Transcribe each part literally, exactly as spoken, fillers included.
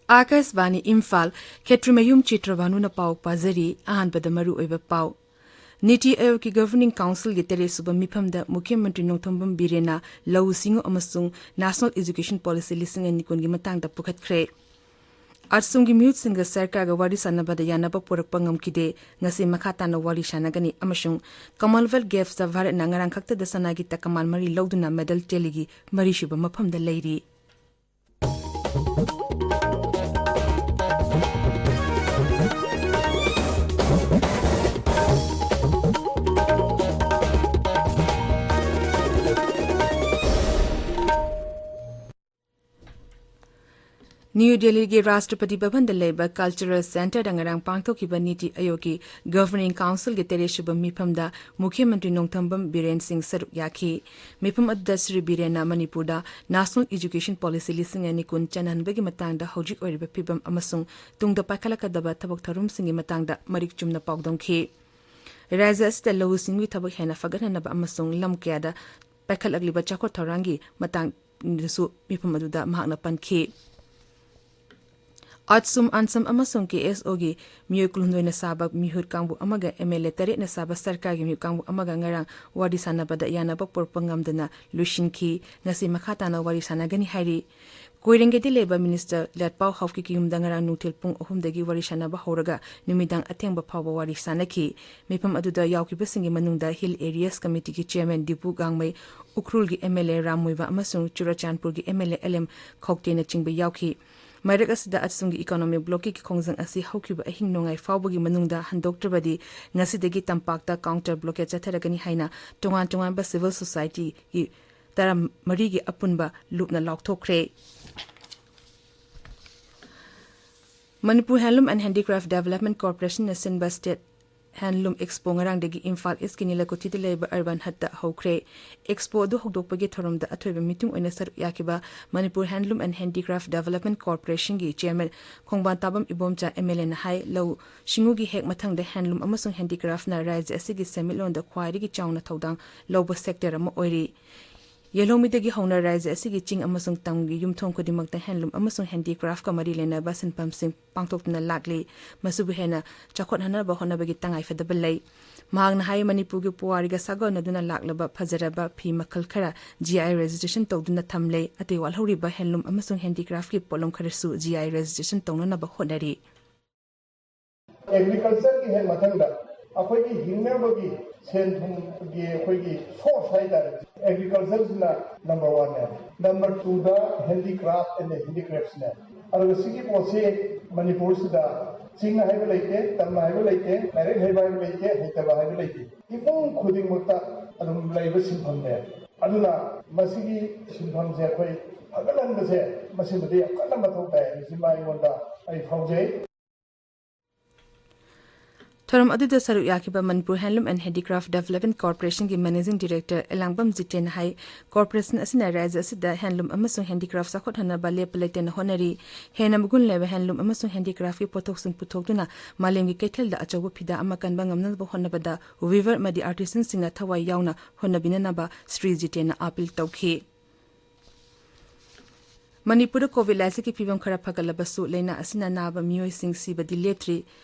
ꯑꯥꯀꯥꯁꯕꯥꯅꯤ ꯏꯝꯐꯥꯜ, ꯈꯦꯇ꯭ꯔꯤꯃꯌꯨꯝ ꯆꯤꯇ꯭ꯔꯚꯥꯅꯨꯅ ꯄꯥꯎ ꯄꯥꯖꯔꯤ꯫ ꯑꯍꯥꯟꯕꯗ ꯃꯔꯨꯑꯣꯏꯕ ꯄꯥꯎ꯫ ꯅꯤꯇꯤ ꯑꯥꯌꯣꯒꯀꯤ Governing Councilꯒꯤ ꯇꯔꯦꯠꯁꯨꯕ ꯃꯤꯐꯝꯗ ꯃꯨꯈ꯭ꯌ ꯃꯟꯇ꯭ꯔꯤ ꯅꯣꯡꯊꯣꯝꯕꯝ ꯕꯤꯔꯦꯟꯅ ꯂꯧꯎ ꯁꯤꯡꯎ ꯑꯃꯁꯨꯡ National Education Policy ꯂꯤꯁꯤꯡ ꯑꯅꯤ ꯀꯨꯟꯒꯤ ꯃꯇꯥꯡꯗ ꯄꯨꯈꯠꯈ꯭ꯔꯦ꯫ ꯑꯁꯣꯝꯒꯤ ꯃꯤꯍꯨꯠꯁꯤꯡꯒ ꯁꯔꯀꯥꯔꯒ ꯋꯥꯔꯤ ꯁꯥꯟꯅꯕꯗ ꯌꯥꯅꯕ ꯄꯨꯔꯛꯄ ꯉꯝꯈꯤꯗꯦ꯫ ꯉꯁꯤ ꯃꯈꯥ ꯇꯥꯅ ꯋꯥꯔꯤ ꯁꯥꯟꯅꯒꯅꯤ ꯑꯃꯁꯨꯡ Commonwealth Gamesꯇ ꯚꯥꯔꯠꯅ ꯉꯔꯥꯡ ꯈꯛꯇꯗ ꯁꯅꯥꯒꯤ ꯇꯀꯃꯥꯟ ꯃꯔꯤ ꯂꯧꯗꯨꯅ medal tally ꯒꯤ ꯃꯔꯤꯁꯨꯕ ꯃꯐꯝꯗ ꯂꯩꯔꯤ꯫ ꯅ꯭ꯌꯨ ꯗꯦꯜꯂꯤꯒꯤ ꯔꯥꯁꯇ꯭ꯔꯄꯇꯤ ꯚꯕꯟꯗ ꯂꯩꯕ Cultural Centreꯗ ꯉꯔꯥꯡ ꯄꯥꯡꯊꯣꯛꯈꯤꯕ ꯅꯤꯇꯤ ꯑꯥꯌꯣꯒꯀꯤ Governing Councilꯒꯤ ꯇꯔꯦꯠꯁꯨꯕ ꯃꯤꯐꯝꯗ ꯃꯨꯈ꯭ꯌ ꯃꯟꯇ꯭ꯔꯤ ꯅꯣꯡꯊꯣꯝꯕꯝ ꯕꯤꯔꯦꯟ ꯁꯤꯡ ꯁꯔꯨꯛ ꯌꯥꯈꯤ꯫ ꯃꯤꯐꯝ ꯑꯗꯨꯗ ꯁ꯭ꯔꯤ ꯕꯤꯔꯦꯟꯅ ꯃꯅꯤꯄꯨꯔꯗ National Education Policy ꯂꯤꯁꯤꯡ ꯑꯅꯤ ꯀꯨꯟ ꯆꯠꯅꯍꯟꯕꯒꯤ ꯃꯇꯥꯡꯗ ꯍꯧꯖꯤꯛ ꯑꯣꯏꯔꯤꯕ ꯐꯤꯚꯝ ꯑꯃꯁꯨꯡ ꯇꯨꯡꯗ ꯄꯥꯏꯈꯠꯂꯛꯀꯗꯕ ꯊꯕꯛ ꯊꯧꯔꯝꯁꯤꯡꯒꯤ ꯃꯇꯥꯡꯗ ꯃꯔꯤꯛ ꯆꯨꯝꯅ ꯄꯥꯎꯗꯝꯈꯤ꯫ ꯔꯥꯖ꯭ꯌ ꯑꯁꯤꯗ ꯂꯧꯎ ꯁꯤꯡꯎꯒꯤ ꯊꯕꯛ ꯍꯦꯟꯅ ꯐꯒꯠꯍꯟꯅꯕ ꯑꯃꯁꯨꯡ ꯂꯝ ꯀꯌꯥꯗ ꯄꯥꯏꯈꯠꯂꯛꯂꯤꯕ ꯆꯥꯎꯈꯠ ꯊꯧꯔꯥꯡꯒꯤ ꯃꯇꯥꯡꯗꯁꯨ ꯃꯤꯐꯝ ꯑꯗꯨꯗ ꯃꯍꯥꯛꯅ ꯄꯟꯈꯤ꯫ ꯑꯠꯁꯨꯝ ꯑꯟꯁꯝ ꯑꯃꯁꯨꯡ ꯀꯦ ꯑꯦꯁ ꯑꯣꯒꯤ ꯃꯤꯑꯣꯏ ꯀꯨꯟꯍꯨꯝꯗꯣꯏꯅ ꯁꯥꯕ ꯃꯤꯍꯨꯠ ꯀꯥꯡꯕꯨ ꯑꯃꯒ ꯑꯦꯝ ꯑꯦꯜ ꯑꯦ ꯇꯔꯦꯠꯅ ꯁꯥꯕ ꯁꯔꯀꯥꯔꯒꯤ ꯃꯤꯍꯨꯠ ꯀꯥꯡꯕꯨ ꯑꯃꯒ ꯉꯔꯥꯡ ꯋꯥꯔꯤ ꯁꯥꯟꯅꯕꯗ ꯌꯥꯅꯕ ꯄꯨꯔꯛꯄ ꯉꯝꯗꯅ ꯂꯣꯏꯁꯤꯟꯈꯤ꯫ ꯉꯁꯤ ꯃꯈꯥ ꯇꯥꯅ ꯋꯥꯔꯤ ꯁꯥꯟꯅꯒꯅꯤ ꯍꯥꯏꯔꯤ꯫ ꯀꯣꯏꯔꯦꯡꯒꯩꯗ ꯂꯩꯕ ꯃꯤꯅꯤꯁꯇꯔ ꯂꯦꯠꯄꯥꯎ ꯍꯥꯎꯀꯤꯞꯀꯤ ꯌꯨꯝꯗ ꯉꯔꯥꯡ ꯅꯨꯡꯊꯤꯜ ꯄꯨꯡ ꯑꯍꯨꯝꯗꯒꯤ ꯋꯥꯔꯤ ꯁꯥꯟꯅꯕ ꯍꯧꯔꯒ ꯅꯨꯃꯤꯗꯥꯡ ꯑꯊꯦꯡꯕ ꯐꯥꯎꯕ ꯋꯥꯔꯤ ꯁꯥꯟꯅꯈꯤ꯫ ꯃꯤꯐꯝ ꯑꯗꯨꯗ ꯌꯥꯎꯈꯤꯕꯁꯤꯡꯒꯤ ꯃꯅꯨꯡꯗ Hill Areas Committeeꯒꯤ Chairman Dipu Gangmei, ꯎꯈ꯭ꯔꯨꯜꯒꯤ M L A Ram Muiba ꯑꯃꯁꯨꯡ ꯆꯨꯔꯆꯥꯟꯄꯨꯔꯒꯤ M L A L M Khaute ꯆꯤꯡꯕ ꯌꯥꯎꯈꯤ꯫ ꯃꯔꯛ ꯑꯁꯤꯗ ꯑꯁꯣꯝꯒꯤ economic blockꯀꯤ ꯈꯣꯡꯖꯪ ꯑꯁꯤ ꯍꯧꯈꯤꯕ ꯑꯍꯤꯡ ꯅꯣꯡꯌꯥꯏ ꯐꯥꯎꯕꯒꯤ ꯃꯅꯨꯡꯗ ꯍꯟꯗꯣꯛꯇ꯭ꯔꯕꯗꯤ ꯉꯁꯤꯗꯒꯤ ꯇꯝꯄꯥꯛꯇ counter blockade ꯆꯠꯊꯔꯒꯅꯤ ꯍꯥꯏꯅ ꯇꯣꯉꯥꯟ ꯇꯣꯉꯥꯟꯕ civil societyꯒꯤ ꯇꯔꯥꯃꯔꯤꯒꯤ ꯑꯄꯨꯟꯕ ꯂꯨꯞꯅ ꯂꯥꯎꯊꯣꯛꯈ꯭ꯔꯦ꯫ Manipur Handloom and Handicraft Development Corporationꯅ ꯁꯤꯟꯕ State Handloom Expo ꯉꯔꯥꯡꯗꯒꯤ ꯏꯝꯐꯥꯜ ꯏꯁꯀꯤ ꯅꯤꯂꯀꯨꯊꯤꯗ ꯂꯩꯕ Urban Hutꯇ ꯍꯧꯈ꯭ꯔꯦ꯫ Expo ꯑꯗꯨ ꯍꯧꯗꯣꯛꯄꯒꯤ ꯊꯧꯔꯝꯗ ꯑꯊꯣꯏꯕ ꯃꯤꯇꯨꯡ ꯑꯣꯏꯅ ꯁꯔꯨꯛ ꯌꯥꯈꯤꯕ Manipur Handloom and Handicraft Development Corporationꯒꯤ Chairman Khongbantabam Ibomcha M L ꯑꯦꯅ ꯍꯥꯏ, ꯂꯧꯎ ꯁꯤꯡꯎꯒꯤ ꯍꯦꯛ ꯃꯊꯪꯗ handloom ꯑꯃꯁꯨꯡ handicraftꯅ ꯔꯥꯖ꯭ꯌ ꯑꯁꯤꯒꯤ ꯁꯦꯟꯃꯤꯠꯂꯣꯟꯗ ꯈ꯭ꯋꯥꯏꯗꯒꯤ ꯆꯥꯎꯅ ꯊꯧꯗꯥꯡ ꯂꯧꯕ sector ꯑꯃ ꯑꯣꯏꯔꯤ꯫ ꯌꯦꯜꯍꯧꯃꯤꯗꯒꯤ ꯍꯧꯅ ꯔꯥꯖ꯭ꯌ ꯑꯁꯤꯒꯤ ꯆꯤꯡ ꯑꯃꯁꯨꯡ ꯇꯝꯒꯤ ꯌꯨꯝꯊꯣꯡ ꯈꯨꯗꯤꯡꯃꯛꯇ handloom ꯑꯃꯁꯨꯡ handicraftꯀ ꯃꯔꯤ ꯂꯩꯅꯕ ꯁꯤꯟꯐꯝꯁꯤꯡ ꯄꯥꯡꯊꯣꯛꯇꯨꯅ ꯂꯥꯛꯂꯤ꯫ ꯃꯁꯤꯕꯨ ꯍꯦꯟꯅ ꯆꯥꯎꯈꯠꯍꯟꯅꯕ ꯍꯣꯠꯅꯕꯒꯤ ꯇꯉꯥꯏꯐꯗꯕ ꯂꯩ꯫ ꯃꯍꯥꯛꯅ ꯍꯥꯏ, ꯃꯅꯤꯄꯨꯔꯒꯤ ꯄꯨꯋꯥꯔꯤꯒ ꯁꯥꯒꯣꯟꯅꯗꯨꯅ ꯂꯥꯛꯂꯕ ꯐꯖꯔꯕ ꯐꯤ ꯃꯈꯜ ꯈꯔ G I registration ꯇꯧꯗꯨꯅ ꯊꯝꯂꯦ꯫ ꯑꯇꯩ ꯋꯥꯠꯍꯧꯔꯤꯕ handloom ꯑꯃꯁꯨꯡ handicraftꯀꯤ ꯄꯣꯠꯂꯝ ꯈꯔꯁꯨ G I registration ꯇꯧꯅꯅꯕ ꯍꯣꯠꯅꯔꯤ꯫ Agricultureꯒꯤ ꯍꯦꯛ ꯃꯊꯪꯗ ꯑꯩꯈꯣꯏꯒꯤ ꯍꯤꯡꯅꯕꯒꯤ ꯁꯦꯟ ꯊꯨꯝꯒꯤ ꯑꯩꯈꯣꯏꯒꯤ source ꯍꯥꯏꯇꯥꯔꯦ, agricultureꯁꯤꯅ number oneꯅꯦ꯫ Number twoꯗ handicraft and handicraftsꯅꯦ꯫ ꯑꯗꯨꯒ ꯁꯤꯒꯤ ꯄꯣꯠꯁꯤ ꯃꯅꯤꯄꯨꯔꯁꯤꯗ ꯆꯤꯡ ꯍꯥꯏꯕ ꯂꯩꯇꯦ, ꯇꯝ ꯍꯥꯏꯕ ꯂꯩꯇꯦ, ꯂꯥꯏꯔꯤꯛ ꯍꯩꯕ ꯍꯥꯏꯕ ꯂꯩꯇꯦ, ꯍꯩꯇꯕ ꯍꯥꯏꯕ ꯂꯩꯇꯦ꯫ ꯏꯃꯨꯡ ꯈꯨꯗꯤꯡꯃꯛꯇ ꯑꯗꯨꯝ ꯂꯩꯕ ꯁꯤꯟꯐꯝꯅꯦ꯫ ꯑꯗꯨꯅ ꯃꯁꯤꯒꯤ ꯁꯤꯟꯐꯝꯁꯦ ꯑꯩꯈꯣꯏ ꯐꯒꯠꯍꯟꯕꯁꯦ ꯃꯁꯤꯃꯗꯤ ꯌꯥꯝ ꯀꯟꯅ ꯃꯊꯧ ꯇꯥꯏ꯫ ꯃꯁꯤꯃ ꯑꯩꯉꯣꯟꯗ ꯑꯩ ꯐꯥꯎꯖꯩ꯫ ꯊꯧꯔꯝ ꯑꯗꯨꯗ ꯁꯔꯨꯛ ꯌꯥꯈꯤꯕ Manipur Handloom and Handicraft Development Corporationꯒꯤ Managing Director Elangbam ꯖꯤꯇꯦꯟꯅ high, corporation ꯑꯁꯤꯅ ꯔꯥꯖ꯭ꯌ ꯑꯁꯤꯗ handloom ꯑꯃꯁꯨꯡ handicraft ꯆꯥꯎꯈꯠꯍꯟꯅꯕ ꯂꯦꯞꯄ ꯂꯩꯇꯅ ꯍꯣꯠꯅꯔꯤ꯫ ꯍꯦꯟꯅ ꯃꯒꯨꯟ ꯂꯩꯕ handloom ꯑꯃꯁꯨꯡ handicraftꯀꯤ ꯄꯣꯠꯊꯣꯛꯁꯤꯡ ꯄꯨꯊꯣꯛꯇꯨꯅ ꯃꯥꯂꯦꯝꯒꯤ ꯀꯩꯊꯦꯜꯗ ꯑꯆꯧꯕ ꯐꯤꯗꯥ ꯑꯃ ꯀꯟꯕ ꯉꯝꯅꯕ ꯍꯣꯠꯅꯕꯗ weaver ꯑꯃꯗꯤ artisanꯁꯤꯡꯅ ꯊꯋꯥꯏ ꯌꯥꯎꯅ ꯍꯣꯠꯅꯕꯤꯅꯅꯕ ꯁ꯭ꯔꯤ ꯖꯤꯇꯦꯟꯅ appeal ꯇꯧꯈꯤ꯫ ꯃꯅꯤꯄꯨꯔꯗ COVID ꯂꯥꯏꯆꯠꯀꯤ ꯐꯤꯕꯝ ꯈꯔ ꯐꯒꯠꯂꯕꯁꯨ, ꯂꯥꯏꯅꯥ ꯑꯁꯤꯅ ꯅꯥꯕ ꯃꯤꯑꯣꯏꯁꯤꯡ ꯁꯤꯕꯗꯤ ꯂꯦꯞꯇ꯭ꯔꯤ꯫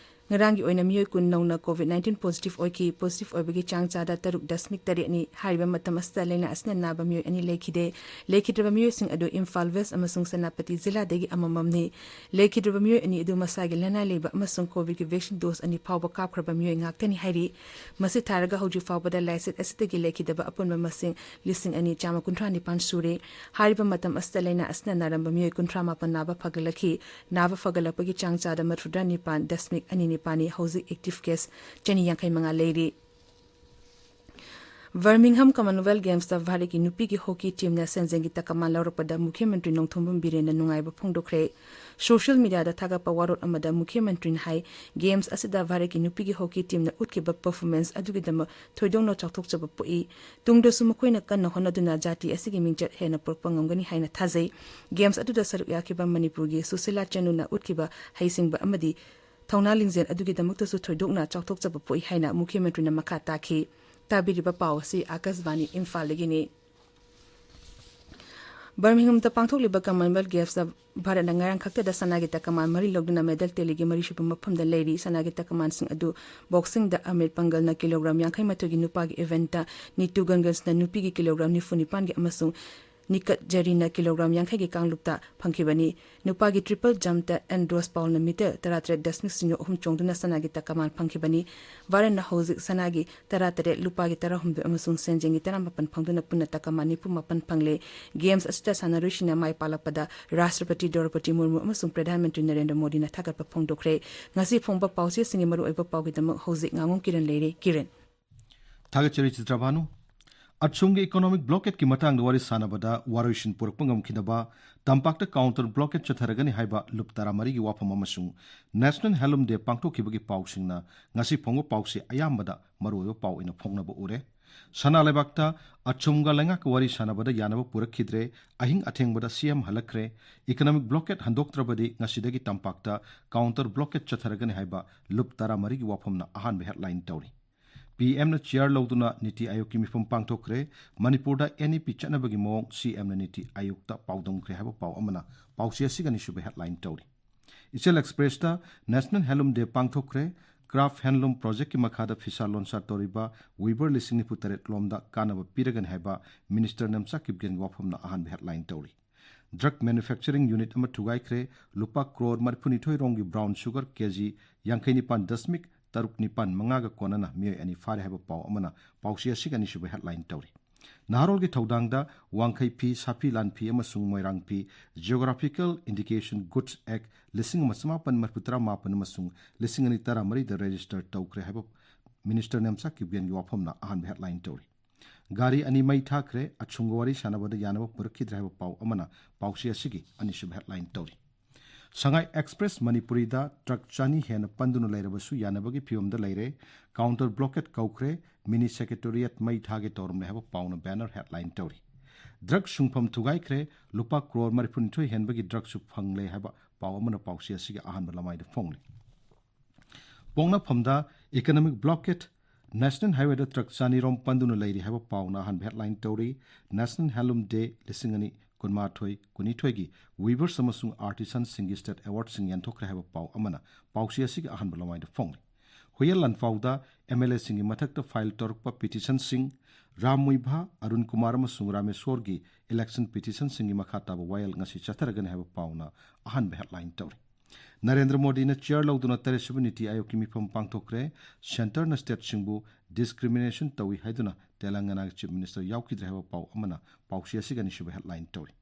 ꯉꯔꯥꯡꯒꯤ ꯑꯣꯏꯅ ꯃꯤꯑꯣꯏ ꯀꯨꯟ ꯅꯧꯅ COVID nineteen positive ꯑꯣꯏꯈꯤ꯫ Positive ꯑꯣꯏꯕꯒꯤ ꯆꯥꯡ ꯆꯥꯗ ꯇꯔꯨꯛ ꯗꯁꯃꯤꯛ ꯇꯔꯦꯠꯅꯤ꯫ ꯍꯥꯏꯔꯤꯕ ꯃꯇꯝ ꯑꯁꯤꯗ ꯂꯥꯏꯅꯥ ꯑꯁꯤꯅ ꯅꯥꯕ ꯃꯤꯑꯣꯏ ꯑꯅꯤ ꯂꯩꯈꯤꯗꯦ꯫ ꯂꯩꯈꯤꯗ꯭ꯔꯕ ꯃꯤꯑꯣꯏꯁꯤꯡ ꯑꯗꯨ ꯏꯝꯐꯥꯜ West ꯑꯃꯁꯨꯡ ꯁꯦꯅꯥꯄꯇꯤ ꯖꯤꯂꯥꯗꯒꯤ ꯑꯃꯃꯝꯅꯤ꯫ ꯂꯩꯈꯤꯗ꯭ꯔꯕ ꯃꯤꯑꯣꯏ ꯑꯅꯤ ꯑꯗꯨ ꯃꯁꯥꯒꯤ ꯂꯅꯥꯏ ꯂꯩꯕ ꯑꯃꯁꯨꯡ COVIDꯀꯤ vaccine dose ꯑꯅꯤ ꯐꯥꯎꯕ ꯀꯥꯞꯈ꯭ꯔꯕ ꯃꯤꯑꯣꯏ ꯉꯥꯛꯇꯅꯤ ꯍꯥꯏꯔꯤ꯫ ꯃꯁꯤ ꯊꯥꯔꯒ ꯍꯧꯖꯤꯛ ꯐꯥꯎꯕꯗ ꯂꯥꯏꯆꯠ ꯑꯁꯤꯗꯒꯤ ꯂꯩꯈꯤꯗꯕ ꯑꯄꯨꯟꯕ ꯃꯁꯤꯡ ꯂꯤꯁꯤꯡ ꯑꯅꯤ ꯆꯥꯝꯃ ꯀꯨꯟꯊ꯭ꯔꯥ ꯅꯤꯄꯥꯟ ꯁꯨꯔꯦ꯫ ꯍꯥꯏꯔꯤꯕ ꯃꯇꯝ ꯑꯁꯤꯗ ꯂꯥꯏꯅꯥ ꯑꯁꯤꯅ ꯅꯥꯔꯝꯕ ꯃꯤꯑꯣꯏ ꯀꯨꯟꯊ꯭ꯔꯥ ꯃꯥꯄꯟ ꯅꯥꯕ ꯐꯒꯠꯂꯛꯈꯤ꯫ ꯅꯥꯕ ꯐꯒꯠꯂꯛꯄꯒꯤ ꯆꯥꯡ ꯆꯥꯗ ꯃꯔꯤꯐꯨꯇꯔꯥ ꯅꯤꯄꯥꯟ ꯗꯁꯃꯤꯛ ꯑꯅꯤ ꯅꯤꯄꯥꯟꯅꯤ꯫ ꯍꯧꯖꯤꯛ active case ꯆꯅꯤ ꯌꯥꯡꯈꯩ ꯃꯉꯥ ꯂꯩꯔꯤ꯫ Birmingham Commonwealth Gamesꯇ ꯚꯥꯔꯠꯀꯤ ꯅꯨꯄꯤꯒꯤ hockey teamꯅ ꯁꯦꯟꯖꯦꯡꯒꯤ ꯇꯀꯃꯥꯟ ꯂꯧꯔꯛꯄꯗ ꯃꯨꯈ꯭ꯌ ꯃꯟꯇ꯭ꯔꯤ ꯅꯣꯡꯊꯣꯝꯕꯝ ꯕꯤꯔꯦꯟꯅ ꯅꯨꯡꯉꯥꯏꯕ ꯐꯣꯡꯗꯣꯛꯈ꯭ꯔꯦ꯫ Social mediaꯗ ꯊꯥꯒꯠꯄ ꯋꯥꯔꯣꯜ ꯑꯃꯗ ꯃꯨꯈ꯭ꯌ ꯃꯟꯇ꯭ꯔꯤꯅ ꯍꯥꯏ, Games ꯑꯁꯤꯗ ꯚꯥꯔꯠꯀꯤ ꯅꯨꯄꯤꯒꯤ hockey teamꯅ ꯎꯠꯈꯤꯕ performance ꯑꯗꯨꯒꯤꯗꯃꯛ ꯊꯣꯏꯗꯣꯛꯅ ꯆꯥꯎꯊꯣꯛꯆꯕ ꯄꯣꯛꯏ꯫ ꯇꯨꯡꯗꯁꯨ ꯃꯈꯣꯏꯅ ꯀꯟꯅ ꯍꯣꯠꯅꯗꯨꯅ ꯖꯥꯇꯤ ꯑꯁꯤꯒꯤ ꯃꯤꯡꯆꯠ ꯍꯦꯟꯅ ꯄꯨꯔꯛꯄ ꯉꯝꯒꯅꯤ ꯍꯥꯏꯅ ꯊꯥꯖꯩ꯫ Games ꯑꯗꯨꯗ ꯁꯔꯨꯛ ꯌꯥꯈꯤꯕ ꯃꯅꯤꯄꯨꯔꯒꯤ ꯁꯨꯁꯤꯂꯥ ꯆꯅꯨꯅ ꯎꯠꯈꯤꯕ ꯍꯩꯁꯤꯡꯕ ꯑꯃꯗꯤ ꯊꯧꯅꯥ ꯂꯤꯡꯖꯦꯜ ꯑꯗꯨꯒꯤꯗꯃꯛꯇꯁꯨ ꯊꯣꯏꯗꯣꯛꯅ ꯆꯥꯎꯊꯣꯛꯆꯕ ꯄꯣꯛꯏ ꯍꯥꯏꯅ ꯃꯨꯈ꯭ꯌ ꯃꯟꯇ꯭ꯔꯤꯅ ꯃꯈꯥ ꯇꯥꯈꯤ꯫ ꯇꯥꯕꯤꯔꯤꯕ ꯄꯥꯎ ꯑꯁꯤ ꯑꯥꯀꯥꯁꯕꯥꯅꯤ ꯏꯝꯐꯥꯜꯗꯒꯤꯅꯤ꯫ ꯕꯔꯃꯤꯡꯍꯝꯗ ꯄꯥꯡꯊꯣꯛꯂꯤꯕ ꯀꯃꯟꯋꯦꯜꯊ ꯒꯦꯝꯁꯇ ꯚꯥꯔꯠꯅ ꯉꯔꯥꯡ ꯈꯛꯇꯗ ꯁꯅꯥꯒꯤ ꯇꯀꯃꯥꯟ ꯃꯔꯤ ꯂꯧꯗꯨꯅ ꯃꯦꯗꯜ ꯇꯦꯂꯤꯒꯤ ꯃꯔꯤꯁꯨꯕ ꯃꯐꯝꯗ ꯂꯩꯔꯤ꯫ ꯁꯅꯥꯒꯤ ꯇꯀꯃꯥꯟꯁꯤꯡ ꯑꯗꯨ ꯕꯣꯛꯁꯤꯡꯗ ꯑꯃꯤꯠ ꯄꯪꯒꯜꯅ ꯀꯤꯂꯣꯒ꯭ꯔꯥꯝ ꯌꯥꯡꯈꯩ ꯃꯥꯊꯣꯏꯒꯤ ꯅꯨꯄꯥꯒꯤ ꯏꯚꯦꯟꯠꯇ, ꯅꯤꯇꯨ ꯒꯟꯒꯟꯁꯅ ꯅꯨꯄꯤꯒꯤ ꯀꯤꯂꯣꯒ꯭ꯔꯥꯝ ꯅꯤꯐꯨ ꯅꯤꯄꯥꯟꯒꯤ ꯑꯃꯁꯨꯡ ꯅꯤꯀꯠ ꯖꯔꯤꯅ ꯀꯤꯂꯣꯒ꯭ꯔꯥꯝ ꯌꯥꯡꯈꯩꯒꯤ ꯀꯥꯡꯂꯨꯞꯇ ꯐꯪꯈꯤꯕꯅꯤ꯫ ꯅꯨꯄꯥꯒꯤ ꯇ꯭ꯔꯤꯄꯜ ꯖꯝꯞꯇ ꯑꯦꯟꯗ꯭ꯔꯣꯁ ꯄꯥꯎꯜꯅ ꯃꯤꯇꯔ ꯇꯔꯥꯇꯔꯦꯠ ꯗꯁꯃꯤꯛ ꯁꯤꯅꯣ ꯑꯍꯨꯝ ꯆꯣꯡꯗꯨꯅ ꯁꯅꯥꯒꯤ ꯇꯀꯃꯥꯟ ꯐꯪꯈꯤꯕꯅꯤ꯫ ꯚꯥꯔꯠꯅ ꯍꯧꯖꯤꯛ ꯁꯅꯥꯒꯤ ꯇꯔꯥꯇꯔꯦꯠ, ꯂꯨꯄꯥꯒꯤ ꯇꯔꯥꯍꯨꯝꯗꯣꯏ ꯑꯃꯁꯨꯡ ꯁꯦꯟꯖꯦꯡꯒꯤ ꯇꯔꯥꯃꯥꯄꯟ ꯐꯪꯗꯨꯅ ꯄꯨꯟꯅ ꯇꯀꯃꯥꯟ ꯅꯤꯐꯨ ꯃꯥꯄꯟ ꯐꯪꯂꯦ꯫ ꯒꯦꯝꯁ ꯑꯁꯤꯗ ꯁꯥꯟꯅꯔꯣꯏꯁꯤꯡꯅ ꯃꯥꯏ ꯄꯥꯛꯂꯛꯄꯗ ꯔꯥꯁꯇ꯭ꯔꯄꯇꯤ ꯗ꯭ꯔꯧꯄꯗꯤ ꯃꯨꯔꯃꯨ ꯑꯃꯁꯨꯡ ꯄ꯭ꯔꯙꯥꯟ ꯃꯟꯇ꯭ꯔꯤ ꯅꯔꯦꯟꯗ꯭ꯔ ꯃꯣꯗꯤꯅ ꯊꯥꯒꯠꯄ ꯐꯣꯡꯗꯣꯛꯈ꯭ꯔꯦ꯫ ꯉꯁꯤ ꯐꯣꯡꯕ ꯄꯥꯎꯆꯦꯁꯤꯡꯒꯤ ꯃꯔꯨꯑꯣꯏꯕ ꯄꯥꯎꯒꯤꯗꯃꯛ ꯍꯧꯖꯤꯛ ꯉꯥꯉꯣꯝ ꯀꯤꯔꯟ ꯂꯩꯔꯦ꯫ ꯀꯤꯔꯟ꯫ ꯊꯥꯒꯠꯆꯔꯤ ꯆꯤꯇ꯭ꯔꯚꯥꯅꯨ꯫ ꯑꯁꯣꯝꯒꯤ ꯏꯀꯣꯅꯣꯃꯤꯛ ꯕ꯭ꯂꯣꯀꯦꯠꯀꯤ ꯃꯇꯥꯡꯗ ꯋꯥꯔꯤ ꯁꯥꯟꯅꯕꯗ ꯋꯥꯔꯣꯏꯁꯤꯟ ꯄꯨꯔꯛꯄ ꯉꯝꯈꯤꯗꯕ, ꯇꯝꯄꯥꯛꯇ ꯀꯥꯎꯟꯇꯔ ꯕ꯭ꯂꯣꯀꯦꯠ ꯆꯠꯊꯔꯒꯅꯤ ꯍꯥꯏꯕ ꯂꯨꯞ ꯇꯔꯥꯃꯔꯤꯒꯤ ꯋꯥꯐꯝ ꯑꯃꯁꯨꯡ ꯅꯦꯁꯅꯦꯜ ꯍꯦꯟꯂꯨꯝ ꯗꯦ ꯄꯥꯡꯊꯣꯛꯈꯤꯕꯒꯤ ꯄꯥꯎꯁꯤꯡꯅ ꯉꯁꯤ ꯐꯣꯡꯕ ꯄꯥꯎꯁꯦ ꯑꯌꯥꯝꯕꯗ ꯃꯔꯨꯑꯣꯏꯕ ꯄꯥꯎ ꯑꯣꯏꯅ ꯐꯣꯡꯅꯕ ꯎꯔꯦ꯫ ꯁꯅꯥ ꯂꯩꯕꯥꯛꯇ ꯑꯁꯣꯝꯒ ꯂꯩꯉꯥꯛꯀ ꯋꯥꯔꯤ ꯁꯥꯟꯅꯕꯗ ꯌꯥꯅꯕ ꯄꯨꯔꯛꯈꯤꯗ꯭ꯔꯦ꯫ ꯑꯍꯤꯡ ꯑꯊꯦꯡꯕꯗ ꯁꯤ ꯑꯦꯝ ꯍꯜꯂꯛꯈ꯭ꯔꯦ꯫ ꯏꯀꯣꯅꯣꯃꯤꯛ ꯕ꯭ꯂꯣꯀꯦꯠ ꯍꯟꯗꯣꯛꯇ꯭ꯔꯕꯗꯤ ꯉꯁꯤꯗꯒꯤ ꯇꯝꯄꯥꯛꯇ ꯀꯥꯎꯟꯇꯔ ꯕ꯭ꯂꯣꯀꯦꯠ ꯆꯠꯊꯔꯒꯅꯤ ꯍꯥꯏꯕ ꯂꯨꯞ ꯇꯔꯥꯃꯔꯤꯒꯤ ꯋꯥꯐꯝꯅ ꯑꯍꯥꯟꯕ ꯍꯦꯗꯂꯥꯏꯟ ꯇꯧꯔꯤ꯫ ꯄꯤ ꯑꯦꯝꯅ ꯆꯤꯌꯥꯔ ꯂꯧꯗꯨꯅ ꯅꯤꯇꯤ ꯑꯥꯌꯣꯒꯀꯤ ꯃꯤꯐꯝ ꯄꯥꯡꯊꯣꯛꯈ꯭ꯔꯦ꯫ ꯃꯅꯤꯄꯨꯔꯗ ꯑꯦꯟ ꯏ ꯄꯤ ꯆꯠꯅꯕꯒꯤ ꯃꯑꯣꯡ ꯁꯤ ꯑꯦꯝꯅ ꯅꯤꯇꯤ ꯑꯥꯌꯣꯒꯇ ꯄꯥꯎꯗꯝꯈ꯭ꯔꯦ ꯍꯥꯏꯕ ꯄꯥꯎ ꯑꯃꯅ ꯄꯥꯎꯆꯦ ꯑꯁꯤꯒꯤ ꯑꯅꯤꯁꯨꯕ ꯍꯦꯗꯂꯥꯏꯟ ꯇꯧꯔꯤ꯫ ꯏꯆꯦꯜ ꯑꯦꯛꯁꯄ꯭ꯔꯦꯁꯇ ꯅꯦꯁꯅꯦꯜ ꯍꯦꯟꯂꯨꯝ ꯗꯦ ꯄꯥꯡꯊꯣꯛꯈ꯭ꯔꯦ꯫ ꯀ꯭ꯔꯥꯐ ꯍꯦꯟꯂꯨꯝ ꯄ꯭ꯔꯣꯖꯦꯛꯀꯤ ꯃꯈꯥꯗ ꯐꯤꯁꯥ ꯂꯣꯟꯁꯥ ꯇꯧꯔꯤꯕ ꯋꯤꯚꯔ ꯂꯤꯁꯤꯡ ꯅꯤꯐꯨ ꯇꯔꯦꯠ ꯂꯣꯝꯗ ꯀꯥꯟꯅꯕ ꯄꯤꯔꯒꯅꯤ ꯍꯥꯏꯕ ꯃꯤꯅꯤꯁꯇꯔ ꯅꯦꯝꯆꯥ ꯀꯤꯞꯒꯦꯟꯒꯤ ꯋꯥꯐꯝꯅ ꯑꯍꯥꯟꯕ ꯍꯦꯗꯂꯥꯏꯟ ꯇꯧꯔꯤ꯫ ꯗ꯭ꯔꯒ ꯃꯦꯅꯨꯐꯦꯛꯆꯔꯤꯡ ꯌꯨꯅꯤꯠ ꯑꯃ ꯊꯨꯒꯥꯏꯈ꯭ꯔꯦ꯫ ꯂꯨꯄꯥ ꯀ꯭ꯔꯣꯔ ꯃꯔꯤꯐꯨꯅꯤꯊꯣꯏ ꯔꯣꯝꯒꯤ ꯕ꯭ꯔꯥꯎꯟ ꯁꯨꯒꯔ ꯀꯦꯖꯤ ꯌꯥꯡꯈꯩ ꯅꯤꯄꯥꯟ ꯗꯁꯃꯤꯛ ꯇꯔꯨꯛ ꯅꯤꯄꯥꯟ ꯃꯉꯥꯒ ꯀꯣꯟꯅꯅ ꯃꯤꯑꯣꯏ ꯑꯅꯤ ꯐꯥꯔꯦ ꯍꯥꯏꯕ ꯄꯥꯎ ꯑꯃꯅ ꯄꯥꯎꯆꯦ ꯑꯁꯤꯒꯤ ꯑꯅꯤꯁꯨꯕ ꯍꯦꯗꯂꯥꯏꯟ ꯇꯧꯔꯤ꯫ ꯅꯍꯥꯔꯣꯜꯒꯤ ꯊꯧꯗꯥꯡꯗ ꯋꯥꯡꯈꯩ ꯐꯤ, ꯁꯥꯐꯤ ꯂꯥꯟꯐꯤ ꯑꯃꯁꯨꯡ ꯃꯣꯏꯔꯥꯡ ꯐꯤ, Geographical Indication Goods Act ꯂꯤꯁꯤꯡ ꯑꯃ ꯆꯃꯥꯄꯟ ꯃꯔꯤꯐꯨ ꯇꯔꯥ ꯃꯥꯄꯟ ꯑꯃꯁꯨꯡ ꯂꯤꯁꯤꯡ ꯑꯅꯤ ꯇꯔꯥꯃꯔꯤꯗ ꯔꯦꯖꯤꯁꯇꯔ ꯇꯧꯈ꯭ꯔꯦ ꯍꯥꯏꯕ ꯃꯤꯅꯤꯁꯇꯔ ꯅꯦꯝꯆꯥ ꯀꯤꯞꯒꯦꯟꯒꯤ ꯋꯥꯐꯝꯅ ꯑꯍꯥꯟꯕ ꯍꯦꯗꯂꯥꯏꯟ ꯇꯧꯔꯤ꯫ ꯒꯥꯔꯤ ꯑꯅꯤ ꯃꯩ ꯊꯥꯈ꯭ꯔꯦ꯫ ꯑꯁꯣꯝꯒ ꯋꯥꯔꯤ ꯁꯥꯟꯅꯕꯗ ꯌꯥꯅꯕ ꯄꯨꯔꯛꯈꯤꯗ꯭ꯔꯦ ꯍꯥꯏꯕ ꯄꯥꯎ ꯑꯃꯅ ꯄꯥꯎꯆꯦ ꯑꯁꯤꯒꯤ ꯑꯅꯤꯁꯨꯕ ꯍꯦꯗꯂꯥꯏꯟ ꯇꯧꯔꯤ꯫ ꯁꯉꯥꯏ ꯑꯦꯛꯁꯄ꯭ꯔꯦꯁ ꯃꯅꯤꯄꯨꯔꯤꯗ ꯇ꯭ꯔꯛ ꯆꯅꯤ ꯍꯦꯟꯅ ꯄꯟꯗꯨꯅ ꯂꯩꯔꯕꯁꯨ ꯌꯥꯅꯕꯒꯤ ꯐꯤꯕꯝꯗ ꯂꯩꯔꯦ꯫ Counter blockade ꯀꯧꯈ꯭ꯔꯦ꯫ ꯃꯤꯅꯤ ꯁꯦꯀ꯭ꯔꯦꯇꯦꯔꯤꯌꯦꯠ ꯃꯩ ꯊꯥꯒꯦ ꯇꯧꯔꯝꯂꯦ ꯍꯥꯏꯕ ꯄꯥꯎꯅ ꯕꯦꯅꯔ ꯍꯦꯗꯂꯥꯏꯟ ꯇꯧꯔꯤ꯫ ꯗ꯭ꯔꯒ ꯁꯨꯡꯐꯝ ꯊꯨꯒꯥꯏꯈ꯭ꯔꯦ꯫ ꯂꯨꯄꯥ ꯀ꯭ꯔꯣꯔ ꯃꯔꯤꯐꯨꯅꯤꯊꯣꯏ ꯍꯦꯟꯕꯒꯤ ꯗ꯭ꯔꯒꯁꯨ ꯐꯪꯂꯦ ꯍꯥꯏꯕ ꯄꯥꯎ ꯑꯃꯅ ꯄꯥꯎꯆꯦ ꯑꯁꯤꯒꯤ ꯑꯍꯥꯟꯕ ꯂꯃꯥꯏꯗ ꯐꯣꯡꯂꯤ꯫ ꯄꯣꯛꯅꯐꯝꯗ ꯏꯀꯣꯅꯣꯃꯤꯛ ꯕ꯭ꯂꯣꯀꯦꯠ, ꯅꯦꯁꯅꯦꯜ ꯍꯥꯏꯋꯦꯗ ꯇ꯭ꯔꯛ ꯆꯅꯤꯔꯣꯝ ꯄꯟꯗꯨꯅ ꯂꯩꯔꯤ ꯍꯥꯏꯕ ꯄꯥꯎꯅ ꯑꯍꯥꯟꯕ ꯍꯦꯗꯂꯥꯏꯟ ꯇꯧꯔꯤ꯫ ꯅꯦꯁꯅꯦꯜ ꯍꯦꯟꯂꯨꯝ ꯗꯦ ꯂꯤꯁꯤꯡ ꯑꯅꯤ ꯀꯨꯟꯃꯥꯊꯣꯏ ꯀꯨꯟꯅꯤꯊꯣꯏꯒꯤ ꯋꯤꯚꯔꯁ ꯑꯃꯁꯨꯡ ꯑꯥꯔꯇꯤꯁꯟꯁꯤꯡꯒꯤ ꯁ꯭ꯇꯦꯠ ꯑꯦꯋꯥꯔꯗꯁꯤꯡ ꯌꯦꯟꯊꯣꯛꯈ꯭ꯔꯦ ꯍꯥꯏꯕ ꯄꯥꯎ ꯑꯃꯅ ꯄꯥꯎꯆꯦ ꯑꯁꯤꯒꯤ ꯑꯍꯥꯟꯕ ꯂꯃꯥꯏꯗ ꯐꯣꯡꯂꯤ꯫ ꯍꯨꯌꯦꯟ ꯂꯥꯟꯐꯥꯎꯗ ꯑꯦꯝ ꯑꯦꯜ ꯑꯦꯁꯤꯡꯒꯤ ꯃꯊꯛꯇ ꯐꯥꯏꯜ ꯇꯧꯔꯛꯄ ꯄꯤꯇꯤꯁꯟꯁꯤꯡ, ꯔꯥꯝ ꯃꯨꯏꯚꯥ, ꯑꯔꯨꯟ ꯀꯨꯃꯥꯔ ꯑꯃꯁꯨꯡ ꯔꯥꯃꯦꯁꯣꯔꯒꯤ ꯏꯂꯦꯛꯁꯟ ꯄꯤꯇꯤꯁꯟꯁꯤꯡꯒꯤ ꯃꯈꯥ ꯇꯥꯕ ꯋꯥꯌꯦꯜ ꯉꯁꯤ ꯆꯠꯊꯔꯒꯅꯤ ꯍꯥꯏꯕ ꯄꯥꯎꯅ ꯑꯍꯥꯟꯕ ꯍꯦꯗꯂꯥꯏꯟ ꯇꯧꯔꯤ꯫ ꯅꯔꯦꯟꯗ꯭ꯔ ꯃꯣꯗꯤꯅ ꯆꯤꯌꯔ ꯂꯧꯗꯨꯅ ꯇꯔꯦꯠꯁꯨꯕ ꯅꯤꯇꯤ ꯑꯥꯌꯣꯒꯀꯤ ꯃꯤꯐꯝ ꯄꯥꯡꯊꯣꯛꯈ꯭ꯔꯦ꯫ ꯁꯦꯟꯇꯔꯅ ꯁ꯭ꯇꯦꯠꯁꯤꯡꯕꯨ ꯗꯤꯁꯀ꯭ꯔꯤꯃꯤꯅꯦꯁꯟ ꯇꯧꯏ ꯍꯥꯏꯗꯨꯅ ꯇꯦꯂꯪꯒꯅꯥꯒꯤ ꯆꯤꯐ ꯃꯤꯅꯤꯁꯇꯔ ꯌꯥꯎꯈꯤꯗ꯭ꯔꯦ ꯍꯥꯏꯕ ꯄꯥꯎ ꯑꯃꯅ ꯄꯥꯎꯆꯦ ꯑꯁꯤꯒꯤ ꯑꯅꯤꯁꯨꯕ ꯍꯦꯗꯂꯥꯏꯟ ꯇꯧꯔꯤ꯫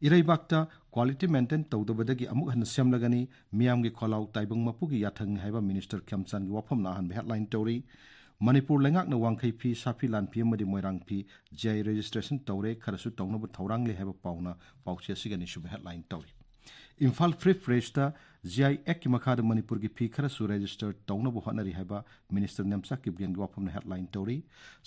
ꯏꯔꯩꯕꯥꯛꯇ ꯀ꯭ꯋꯥꯂꯤꯇꯤ ꯃꯦꯟꯇꯦꯟ ꯇꯧꯗꯕꯗꯒꯤ ꯑꯃꯨꯛ ꯍꯟꯅ ꯁꯦꯝꯂꯒꯅꯤ, ꯃꯤꯌꯥꯝꯒꯤ ꯈꯣꯜꯂꯥꯎ ꯇꯥꯏꯕꯪ ꯃꯄꯨꯒꯤ ꯌꯥꯊꯪꯅꯤ ꯍꯥꯏꯕ ꯃꯤꯅꯤꯁꯇꯔ ꯈꯦꯝꯆꯥꯟꯒꯤ ꯋꯥꯐꯝꯅ ꯑꯍꯥꯟꯕ ꯍꯦꯗꯂꯥꯏꯟ ꯇꯧꯔꯤ꯫ ꯃꯅꯤꯄꯨꯔ ꯂꯩꯉꯥꯛꯅ ꯋꯥꯡꯈꯩ ꯐꯤ, ꯁꯥꯐꯤ ꯂꯥꯟꯐꯤ ꯑꯃꯗꯤ ꯃꯣꯏꯔꯥꯡ ꯐꯤ ꯖꯤ ꯑꯥꯏ ꯔꯦꯖꯤꯁꯇ꯭ꯔꯦꯁꯟ ꯇꯧꯔꯦ, ꯈꯔꯁꯨ ꯇꯧꯅꯕ ꯊꯧꯔꯥꯡ ꯂꯩ ꯍꯥꯏꯕ ꯄꯥꯎꯅ ꯄꯥꯎꯆꯦ ꯑꯁꯤꯒꯤ ꯑꯅꯤꯁꯨꯕ ꯍꯦꯗꯂꯥꯏꯟ ꯇꯧꯔꯤ꯫ ꯏꯝꯐꯥꯜ ꯐ꯭ꯔꯤ ꯄ꯭ꯔꯦꯁꯇ ꯖꯤ ꯑꯥꯏ ꯑꯦꯛꯀꯤ ꯃꯈꯥꯗ ꯃꯅꯤꯄꯨꯔꯒꯤ ꯐꯤ ꯈꯔꯁꯨ ꯔꯦꯖꯤꯁꯇꯔ ꯇꯧꯅꯕ ꯍꯣꯠꯅꯔꯤ ꯍꯥꯏꯕ ꯃꯤꯅꯤꯁꯇꯔ ꯅꯦꯝꯆꯥ ꯀꯤꯞꯒꯦꯟꯒꯤ ꯋꯥꯐꯝꯅ ꯍꯦꯗꯂꯥꯏꯟ ꯇꯧꯔꯤ꯫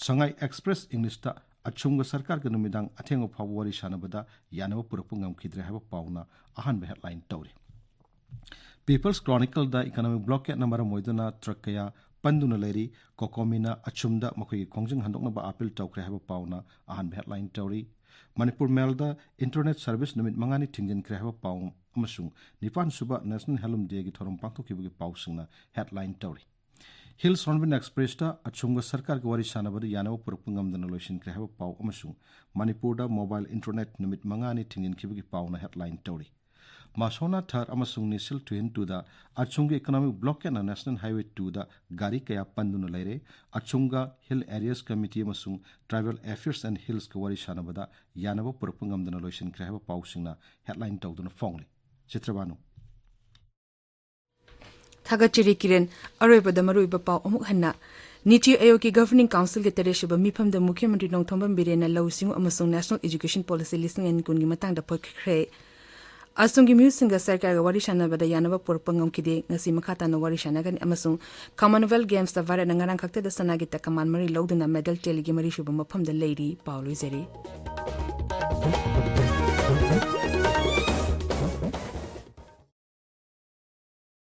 ꯁꯉꯥꯏ ꯑꯦꯛꯁꯄ꯭ꯔꯦꯁ ꯏꯪꯂꯤꯁꯇ ꯑꯆꯨꯝꯒ ꯁꯔꯀꯥꯔꯒ ꯅꯨꯃꯤꯗꯥꯡ ꯑꯊꯦꯡꯕ ꯐꯥꯎꯕ ꯋꯥꯔꯤ ꯁꯥꯟꯅꯕꯗ ꯌꯥꯅꯕ ꯄꯨꯔꯛꯄ ꯉꯝꯈꯤꯗ꯭ꯔꯦ ꯍꯥꯏꯕ ꯄꯥꯎꯅ ꯑꯍꯥꯟꯕ ꯍꯦꯗꯂꯥꯏꯟ ꯇꯧꯔꯤ꯫ ꯄꯤꯄꯜꯁ ꯀ꯭ꯔꯣꯅꯤꯀꯜꯗ ꯏꯀꯣꯅꯣꯃꯤꯛ ꯕ꯭ꯂꯣꯀꯦꯠꯅ ꯃꯔꯝ ꯑꯣꯏꯗꯨꯅ ꯇ꯭ꯔꯛ ꯀꯌꯥ ꯄꯟꯗꯨꯅ ꯂꯩꯔꯤ꯫ ꯀꯣꯀꯣꯃꯤꯅ ꯑꯆꯨꯝꯗ ꯃꯈꯣꯏꯒꯤ ꯈꯣꯡꯖꯪ ꯍꯟꯗꯣꯛꯅꯕ ꯑꯥꯄꯤꯜ ꯇꯧꯈ꯭ꯔꯦ ꯍꯥꯏꯕ ꯄꯥꯎꯅ ꯑꯍꯥꯟꯕ ꯍꯦꯗꯂꯥꯏꯟ ꯇꯧꯔꯤ꯫ ꯃꯅꯤꯄꯨꯔ ꯃꯦꯜꯗ ꯏꯟꯇꯔꯅꯦꯠ ꯁꯔꯚꯤꯁ ꯅꯨꯃꯤꯠ ꯃꯉꯥꯅꯤ ꯊꯤꯡꯖꯤꯟꯈ꯭ꯔꯦ ꯍꯥꯏꯕ ꯄꯥꯎ ꯑꯃꯁꯨꯡ ꯅꯤꯄꯥꯟ ꯁꯨꯕ ꯅꯦꯁꯅꯦꯜ ꯍꯦꯟꯂꯨꯝ ꯗꯦꯒꯤ ꯊꯧꯔꯝ ꯄꯥꯡꯊꯣꯛꯈꯤꯕꯒꯤ ꯄꯥꯎꯁꯤꯡꯅ ꯍꯦꯗꯂꯥꯏꯟ ꯇꯧꯔꯤ꯫ ꯍꯤꯜꯁ ꯍꯣꯔꯟꯕꯤꯜ ꯑꯦꯛꯁꯄ꯭ꯔꯦꯁꯇ ꯑꯆꯨꯝꯒ ꯁꯔꯀꯥꯔꯒ ꯋꯥꯔꯤ ꯁꯥꯟꯅꯕꯗ ꯌꯥꯅꯕ ꯄꯨꯔꯛꯄ ꯉꯝꯗꯅ ꯂꯣꯏꯁꯤꯟꯈ꯭ꯔꯦ ꯍꯥꯏꯕ ꯄꯥꯎ ꯑꯃꯁꯨꯡ ꯃꯅꯤꯄꯨꯔꯗ ꯃꯣꯕꯥꯏꯜ ꯏꯟꯇꯔꯅꯦꯠ ꯅꯨꯃꯤꯠ ꯃꯉꯥꯅꯤ ꯊꯤꯡꯖꯤꯟꯈꯤꯕꯒꯤ ꯄꯥꯎꯅ ꯍꯦꯗꯂꯥꯏꯟ ꯇꯧꯔꯤ꯫ ꯃꯥꯁꯣꯅꯥ ꯊꯥꯔ ꯑꯃꯁꯨꯡ ꯅꯤꯁꯤꯜ ꯊꯨꯍꯤꯟ ꯇꯨꯗ ꯑꯆꯨꯝꯒꯤ ꯏꯀꯣꯅꯣꯃꯤꯛ ꯕ꯭ꯂꯣꯀꯦꯠꯅ ꯅꯦꯁꯅꯦꯜ ꯍꯥꯏꯋꯦ ꯇꯨꯗ ꯒꯥꯔꯤ ꯀꯌꯥ ꯄꯟꯗꯨꯅ ꯂꯩꯔꯦ꯫ ꯑꯆꯨꯝꯒ ꯍꯤꯜ ꯑꯦꯔꯤꯌꯥꯁ ꯀꯃꯤꯇꯤ ꯑꯃꯁꯨꯡ ꯇ꯭ꯔꯥꯏꯕꯦꯜ ꯑꯦꯐꯤꯌꯔꯁ ꯑꯦꯟ ꯍꯤꯜꯁꯀ ꯋꯥꯔꯤ ꯁꯥꯟꯅꯕꯗ ꯌꯥꯅꯕ ꯄꯨꯔꯛꯄ ꯉꯝꯗꯅ ꯂꯣꯏꯁꯤꯟꯈ꯭ꯔꯦ ꯍꯥꯏꯕ ꯄꯥꯎꯁꯤꯡꯅ ꯍꯦꯗꯂꯥꯏꯟ ꯇꯧꯗꯨꯅ ꯐꯣꯡꯂꯤ꯫ ꯆꯤꯇ꯭ꯔꯕꯥꯅꯨ꯫ ꯊꯥꯒꯠꯆꯔꯤ ꯀꯤꯔꯟ꯫ ꯑꯔꯣꯏꯕꯗ ꯃꯔꯨꯑꯣꯏꯕ ꯄꯥꯎ ꯑꯃꯨꯛ ꯍꯟꯅ꯫ ꯅꯤꯇꯤ ꯑꯥꯌꯣꯒꯀꯤ ꯒꯚꯔꯅꯤꯡ ꯀꯥꯎꯟꯁꯤꯜꯒꯤ ꯇꯔꯦꯠꯁꯨꯕ ꯃꯤꯐꯝꯗ ꯃꯨꯈ꯭ꯌ ꯃꯟꯇ꯭ꯔꯤ ꯅꯣꯡꯊꯣꯝꯕꯝ ꯕꯤꯔꯦꯟꯅ ꯂꯧꯎ ꯁꯤꯡꯎ ꯑꯃꯁꯨꯡ ꯅꯦꯁꯅꯦꯜ ꯑꯦꯖꯨꯀꯦꯁꯟ ꯄꯣꯂꯤꯁꯤ ꯂꯤꯁꯤꯡ ꯑꯅꯤ ꯀꯨꯟꯒꯤ ꯃꯇꯥꯡꯗ ꯐꯣꯠꯈ꯭ꯔꯦ꯫ ꯑꯁꯣꯝꯒꯤ ꯃꯤꯑꯣꯏꯁꯤꯡꯒ ꯁꯔꯀꯥꯔꯒ ꯋꯥꯔꯤ ꯁꯥꯟꯅꯕꯗ ꯌꯥꯅꯕ ꯄꯨꯔꯛꯄ ꯉꯝꯈꯤꯗꯦ꯫ ꯉꯁꯤ ꯃꯈꯥ ꯇꯥꯅ ꯋꯥꯔꯤ ꯁꯥꯟꯅꯒꯅꯤ ꯑꯃꯁꯨꯡ ꯀꯃꯟꯋꯦꯜꯊ ꯒꯦꯝꯁꯇ ꯚꯥꯔꯠꯅ ꯉꯔꯥꯡ ꯈꯛꯇꯗ ꯁꯅꯥꯒꯤ ꯇꯀꯃꯥꯟ ꯃꯔꯤ ꯂꯧꯗꯨꯅ ꯃꯦꯗꯜ ꯇꯦꯂꯤꯒꯤ ꯃꯔꯤꯁꯨꯕ ꯃꯐꯝꯗ ꯂꯩꯔꯤ꯫ ꯄꯥꯎ ꯂꯣꯏꯖꯔꯦ꯫